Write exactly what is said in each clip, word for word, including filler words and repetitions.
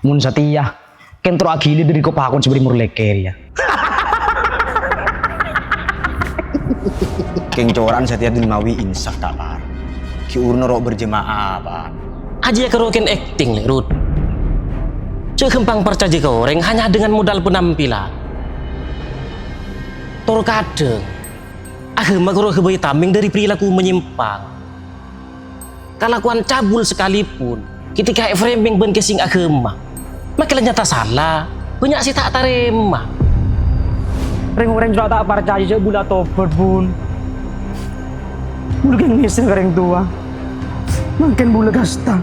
Mon satèya, kèng terro aghili dhâri ko-pakon sè bâdâ è morlèkè rèya. Kèng cora'an satèya Dulmawi insak ta' par. Ghi' uru noro' berjemaah, Pak. Ajiyâ karo kèng akting, Lè' Rut. Jhâ' ghâmpang parcajâ ka orèng hanya dengan modal penampilan. Tor kadhâng, aghâma karo aghâbây tamèng dhâri perilaku menyimpang. Kalakowan cabul sakalèpon, ketika è-framing bân casing aghâma, makè la nyata sala, bânnya' sè ta' tarèma. Rèng-orèng jhuwa ta' parcajâ jhâ' bulâ atobhât, Bun. Bulâ kèng nèser ka rèng towa. Mangkèn bulâ kasta.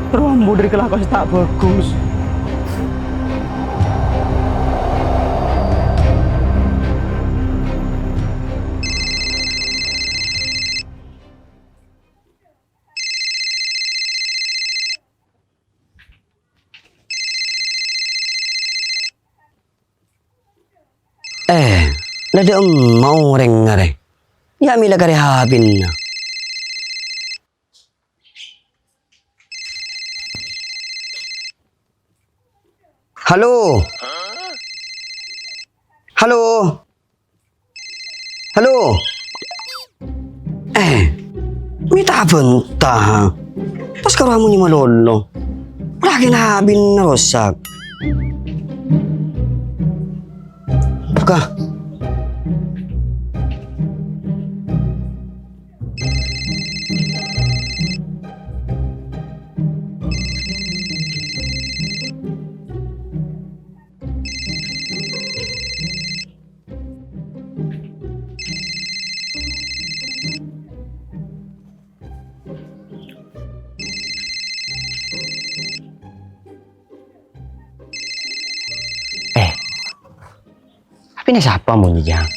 Terro ambu dhâri kalakowan sè ta' bhâghus. Eh, la dâ' emma orèng arè. Ya' mèla karè H P-na. Halo. Halo. Halo. Eh, mè' ta' abânta. Pas karo amonyè malolo. Lagi nabin rosak. Buka. Eh, H P-na sapa monyè, Jang?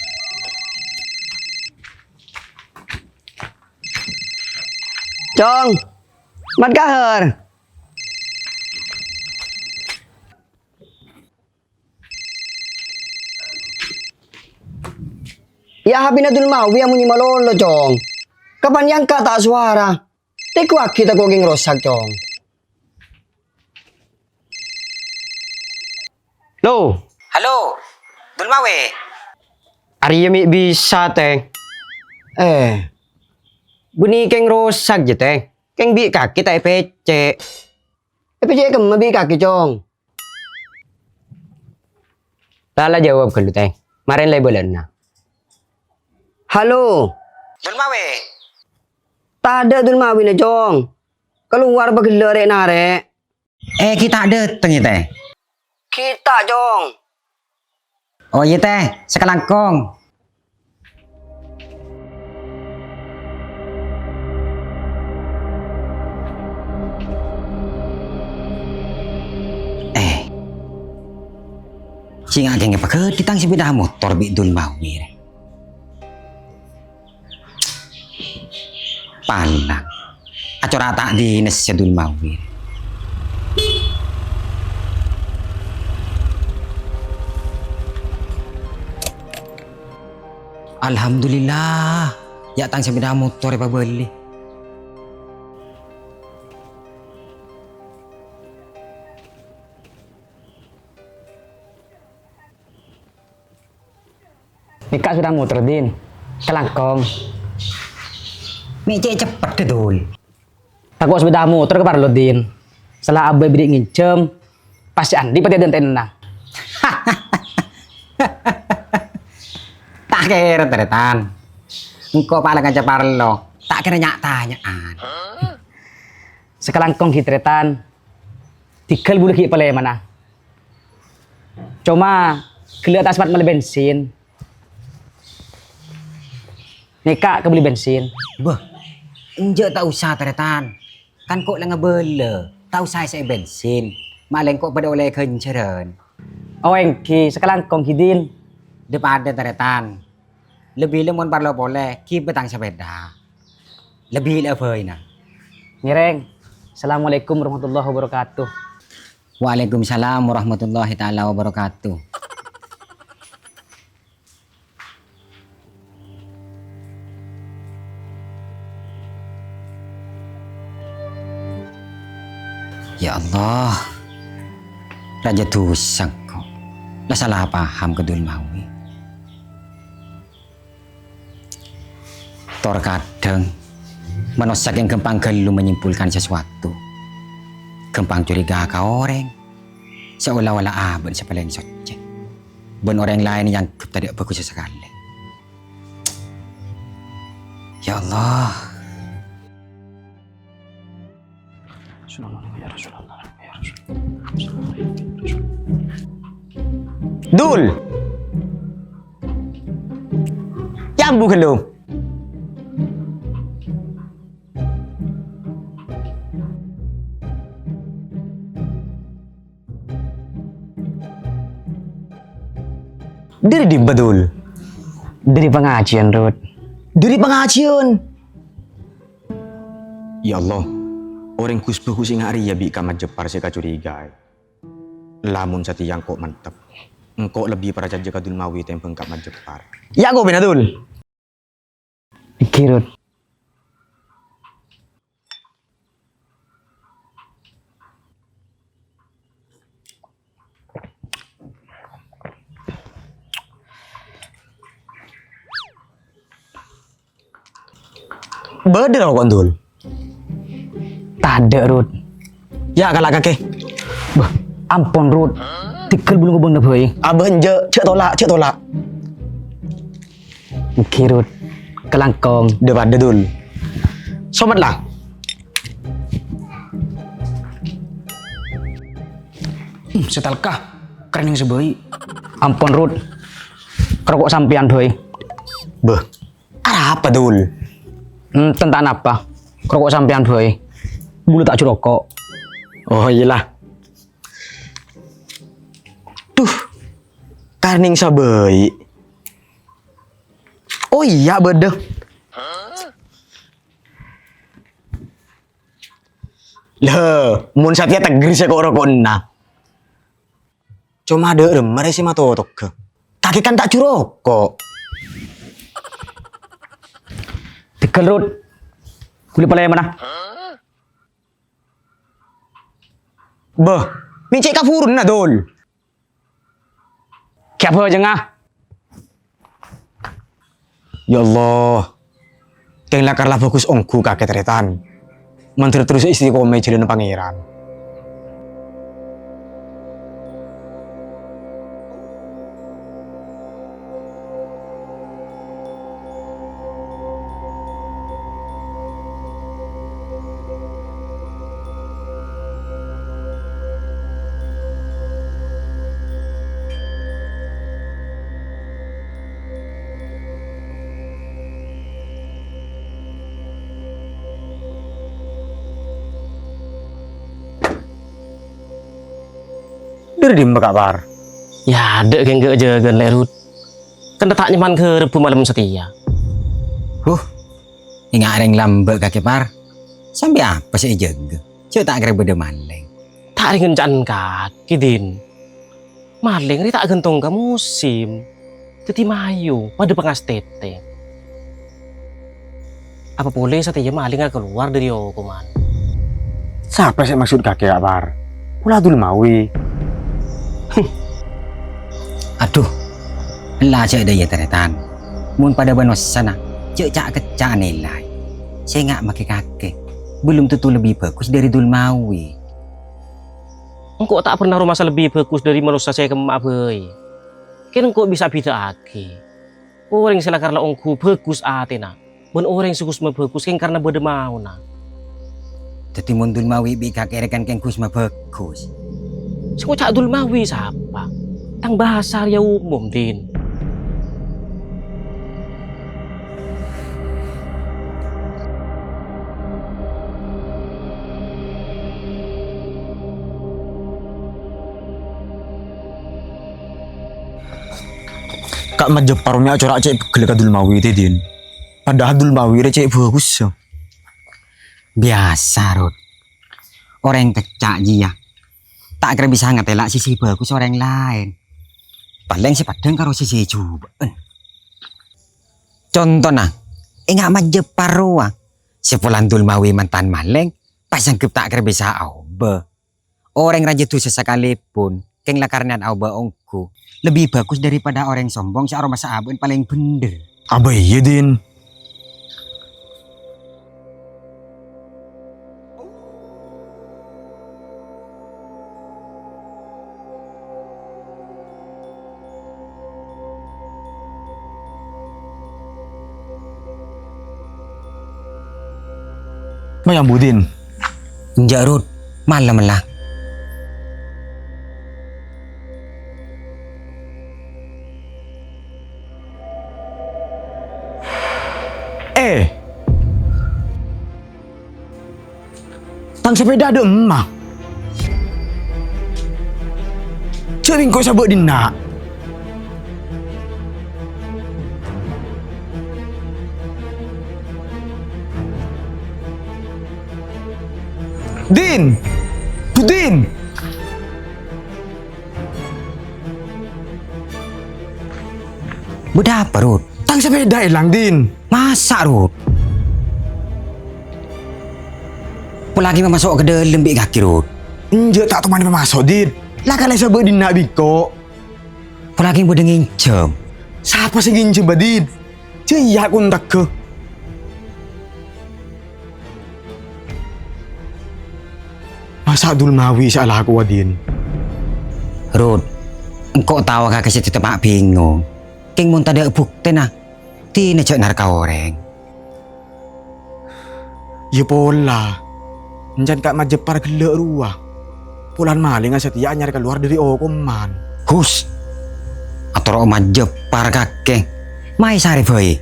Cong, Mat Kahar. Ya, H P-na Dulmawi amonyè malolo, Cong. Kapan èangka' ta' sowara. Tèkoaghi tako' kèng rosak, Cong. Lo. Halo, Dulmawi. Arèya mè' bisa, Tèng. Eh, bânnè kèng rosak, jâ, Tèng. Kèng bi' kakè ta' èpècè'. Èpècè' kemma bi' kakè, Cong. La, la jawab ghâllu, Tèng. Marèn la èbâlâna. Halo. Dulmawi. Tadâ' Dulmawina, Cong. Kalowar paghellâ' rè'-narè'. Eh, ghi' ta' dâteng, yâ, Tèng? Ghi' ta', Cong. Oh, iyâ, Tèng. Sakalangkong. Eh. Sènga' kèng èpaghâdhi tang sepèda motor bi' Dulmawi rè. Palang. Acora' ta' dinessa Dulmawi. Alhamdulillah, ya' tang sepèda motor èpabâli. Nèka sepèda motor, Din. Kalangkong. Mè' cè' ceppet, Dul. Tako' sepèda motor kaparlo, Din. Sala abâ' bâri' ngènjhâm, pas sè andi' patè dântèna. Ta' kèra, Tarètan. Engko' palang ajâ parlo. Ta' kèra nya'-tanya'an. Sakalangkong ghi' Tarètan. Tèghâl bulâ ghi' palèmana. Coma, ghellâ' ta' sempat mellè bensin. Nèka kabelli bensin. Bâh, enjâ' ta' osa, Tarètan. Kan ko' la ngabâlâ, ta' osa èssè'è bensin. Malèng ko' padâ ollè ghânjhârân. Oh, èngghi, sakalangkong ghi, Din. Dâ-padâ, Tarètan. Lebbi la mon parlo polè, ghibâ tang sepèda. Lebbi la bhâina. Ngèrèng. Assalamualaikum warahmatullahi wabarakatuh. Waalaikumsalam warahmatullahi taala wabarakatuh. Ya Allah, Rajâ dhusa engko'. La sala paham ka Dulmawi. Tor kadhâng, manossa kèng ghâmpang ghâllu menyimpulkan sesuatu. Ghâmpang curiga ka orèng, saola-ola abâ'na sè palèng soccè. Bân orèng laèn èangghep tadâ' bhâghussa sakalè. Ya Allah. Dul! Yâ ambu ghâllu. Dâri dimma, Dul? Dâri pangajiyân, Rut. Dâri pangajiyân? Ya Allah, orèng ghus-bhâghus sènga' rèya bi' Ka' Majepar sè èkacurigaè. Lamon satèya engko' mantep, engko' lebbi parcajâ ka Dulmawi tèmbhâng Ka' Majepar. Yâ, engko' bâ'na, Dul. Èngghi, Rut. Bâdâ roko', Dul? Tadâ', Rut. Yâ, kala' kakè. Bâh, ampon, Rut. Tèghâl bulu ngobângna bhâi. Abâ' enjâ', jhâ' tola', jhâ' tola'. Èngghi, Rut. Kalangkong. Dâ-padâ, Dul. Somat, la. Hmm, sè talka. Karènèng sè bhâi. Ampon, Rut. Roko' sampèyan bhâi. Bâh. Arapa, Dul? Hmm, enten ta' napa. Roko' sampèyan bhâi. Bulu ta' jhu roko'. Oh, iyâ la. Duh. Karènèng sè bhâi. Oh iyâ, bâdâ. Lè, mon satèya tèghâr sè ko'-roko'na. Coma dâ' remma rè sè matotogghâ. Kakè kan ta' jhu roko'. Tèghâl, Rut. Ghuli palèmana. Bâh, mè' cè' kabhuruna, Dul. Kèya bhâjângnga. Ya Allah, kèng lakar la bhâghus ongghu kakè tarètan. Mandhâr terros istiqomah è jhâlânna Pangèran. Dâri dimma, Ka' Par? Yâ, adâ' kèng ghâ-jâghân, Lè' Rut. Kan ta' nyèmman ghârebbhu malem satèya. Huh, enga' rèng lambâ' kakè, Par. Sampè' apa sè èjâgâ? Jhâ' ta' kèra bâdâ malèng. Ta' rèng ènca'an kakè, Din. Malèng rè ta' ghântong ka mosèm. Dhâddhi mayu, padâ pangastètè. Apa polè satèya malèngnga kalowar dâri okoman? Sapa sè maksod kakè, Ka' Par? Pola Dulmawi. Adhu, ella jhâ' dâ' iyâ, tarètan. Mon padâ bân ossana, jhâ' ca'-kecca' nilai. Sènga' makè kakè, bellum tanto lebbi bhâghus dâri Dulmawi. Engko' ta' pernah aromasa lebbi bhâghus dâri manossa sè kemma'a bhâi. Kèng engko' bisa abhidhâ'aghi orèng sè lakar la ongghu bhâghus atèna, bân orèng sè ghus mabhâghus kèng karna bâdâ maona. Dhâddhi mon Dulmawi bi' kakè rèken kèng ghus mabhâghus. Sè ngoca' Dulmawi sapa? Tang bhâsa rèya omom, Din. Ka' Majepar mè' acora' cè' pegghel ka Dulmawi tè, Din. Padahal Dulmawi rè cè' bhâghussa. Biyasa, Rut. Orèng kècca' jiyâ ta' kèra bisa ngatèla' sisi bhâghus orèng laèn. Palèng sè paddhâng karo sisi jhubâ'ân. Contona, enga' Majepar rowa, sè polana Dulmawi mantan malèng, pas anggep ta' kèra bisa aobâ. Orèng rajâ dhusa sakalèpon, kèng la karnèyan aobâ ongghu. Lebbi bhâghus dâripada orèng sombong sè aromasa abâ'na palèng bhendher. Abâ iyâ, Din. Mayambudin. Enjâ', Rut. Malem la. Eh. Tang sapèda dâ' emma. Jhâ' bi' engko' sabâ' dinna'. Din! Budin! Bâdâ apa, Rut? Tang sapèda èlang, Din. Masa', Rut? Polana maso' ka dâlem bi' kakè, Rut. Enjâ', ta' tomanè maso', Din. La kalè sabâ' dinna' bi' engko'. Polana bâdâ ngènjhâm. Sapa sè ngènjhâm, Din? Jhâ' iyâ kontagghâ. Masa' Dulmawi sè alakowa, Din? Rut, engko' tao kakè sè dhâddhi ma' bingong. Kèng mon tadâ' buktèna, dinah jhâ' narka orèng. Yâ pola, èncana ka' majepar ghellâ' rowa. Polana malèngnga satèya anyar kalowar dâri okoman. Hus! Atoro' majepar kakè. Mayu sarè bhâi.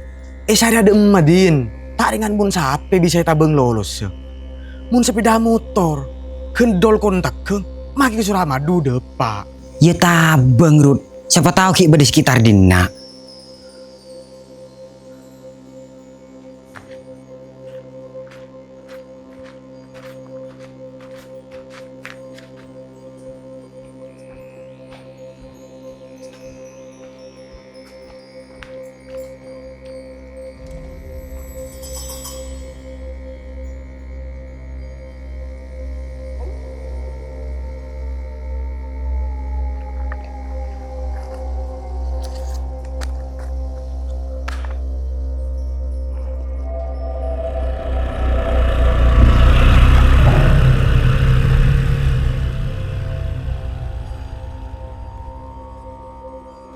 È sarè adâ' emma, Din. Ta' rèngan mon sapè bisa ètabâng lolossa. Mon sapèda motor, ghândhâl kontagghâ, makè ka Suramadu dâpa'. Yâ tabâng, Rut. Sapa tao ghi' bâdâ sekitar dinna'.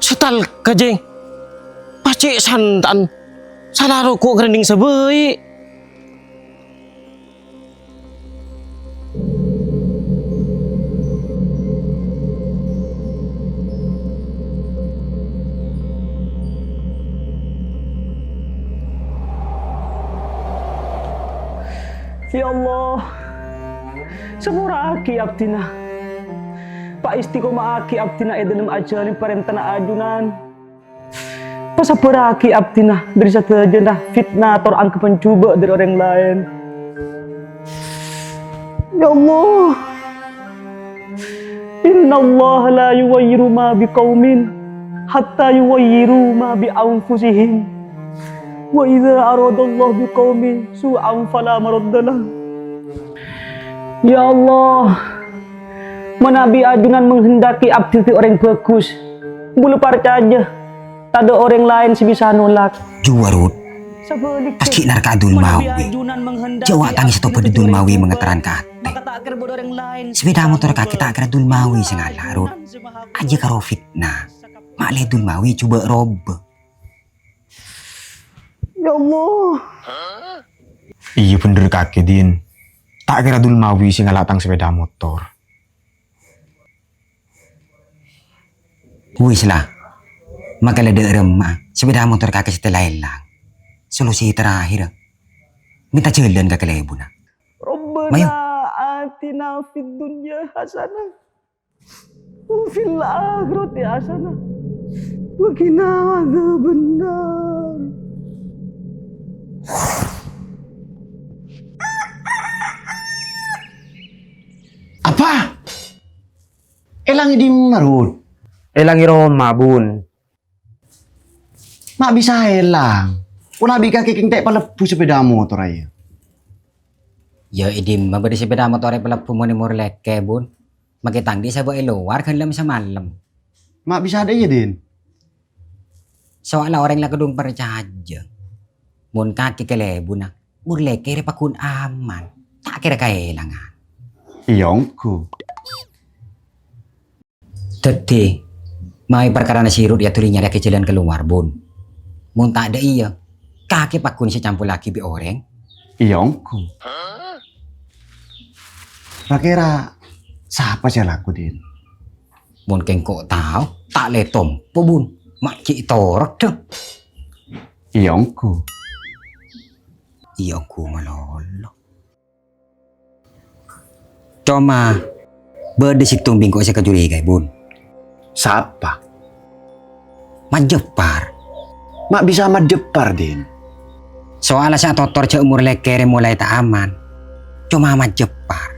Setal kajeng. Pas cè' santa'an. Sala roko' ngrending sabâi'. Ya Allah, sapora'aghi abdhina. Paèstiqoma'aghi abdhina è dâlem ajhâlin parèntana ajunan. Pasabbhârrâghi abdhina dâri sadhâjâna fitna tor angghebbhân jhubâ' dâri orèng laèn. Ya Allah, "Innallaha la yughayyiru ma biqaumin hatta yughayyiru ma bi anfusihim. Wa idza aradallahu biqaumin su'an fala maraddalah." Ya Allah, manabi ajunan menghendaki abdi dhâddhi orèng bhâghus, bulâ parcajâ, tadâ' orèng laèn sè bisa nolak. Juwarut, pas ghi' narka' Dulmawi. Jhâ' wa' tangès tobâdhâ Dulmawi mangaterran ka atè. Sapèda motor kakè ta' kèra Dulmawi sè ngala', Rut. Ajâ karo fitna. Ma'lè Dulmawi jhubâ' robâ. Ya Allah. Iyâ bhendher kakè, Din. Ta' kèra Dulmawi sè ngala' tang sapèda motor. Wis la. Maka la dâ' remma, sapèda motor kakè satèya la èlang. Solusi terakhir. Mènta jhâlân ka kalèbunna. Mayu. Rabbana atina fid dunya hasanah wa fil akhirati hasanah wa qina adzabannar. Apa? Èlang è dimma, Rut? Èlang è roma, Bun. Ma' bisa èlang. Pola bi' kakè kèng ta' palebbhu sapèda motor, yâ. Yâ, è dimma bâdâ sapèda motor èpalebbhu mon è morlèkè, Bun? Make tang dhi' sabâ' è lowar ghâlem samalem. Ma' bisa dâ' iyâ, Din? Soalla orèng la kadhung parcajâ. Mon kakè kalèbunna, Mor Lèkè rè paggun aman, ta' kèra kaèlangan. Iyâ ongghu. Dhâddhi, mayu parkarana Sirut yâ dhuli nyarèaghi jhâlân kalowar, Bun. Mon ta' dâ' iyâ, kakè paggun sè campollaghi bi' orèng. Iyâ ongghu. Ra-kèra sapa sè alako, Din? Mon kèng engko' tao, ta' lè tompo, Bun. Ma' ghi' toro' dhâ. Iyâ ongghu. Iyâ ongghu malolo. Coma, bâdâ sèttong bi' engko' sè èkacurigaè, Bun. Sapa? Mat Jeppar. Ma' bisa Mat Jeppar, Din? Soalla sè atottor jhâ' Mor Lèkè rè molaè ta' aman. Coma Mat Jeppar.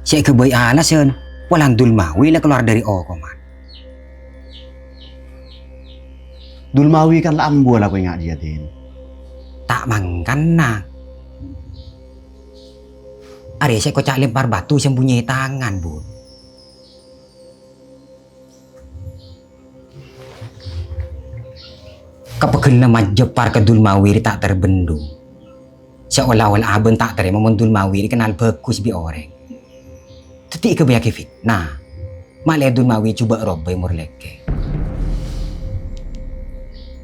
Sè èghâbây alasan, polana Dulmawi la kalowar dâri okoman. Dulmawi kan la ambu alako enga' jiyâ, Din. Ta' mangkana. Arèya sè èkoca' lempar batu sembunyi tangan, Bun. Kapegghâlna Mat Jeppar ka Dulmawi rè ta' terbendung. Sè ola-ola abân ta' tarèma mon Dulmawi rè kennal bhâghus bi' orèng. Dhâddhi èghâbâyyaghi fitnah. Ma' lè Dulmawi jhubâ' robâ è Mor Lèkè.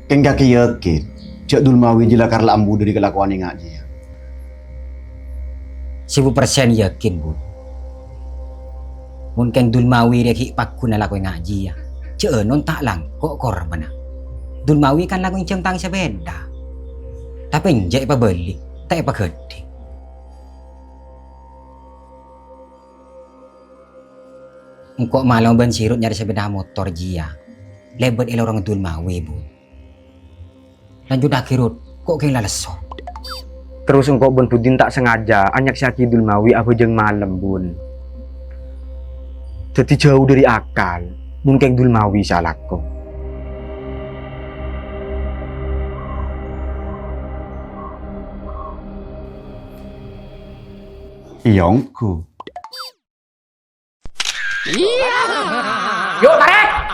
Kèng kakè yakin, jhâ' Dulmawi jiyâ lakar la ambu dâri kalakowan enga' jiyâ. Sèbu persen yakin, Bun. Mon kèng Dulmawi rè ghi' paggun alako enga' jiyâ, jhâ' non ta' langko' korbanna. Dulmawi kan la ngènjhâm tang sepèda. Tapè enjâ' èpabâli, ta' èpaghâdhing. Engko' malem bân Sirut nyarè sepèda motor jiyâ. Lèbât è lorong Dulmawi, Bun. Lanjuttaghi, Rut. Ko' kèng la lesso. Terros engko' bân Budin ta' sengaja anyaksèyaghi Dulmawi abhâjâng malem, Bun. Dhâddhi jhâu dâri akal, mon kèng Dulmawi sè alako. Iyâ ongghu. Yo, tarèk!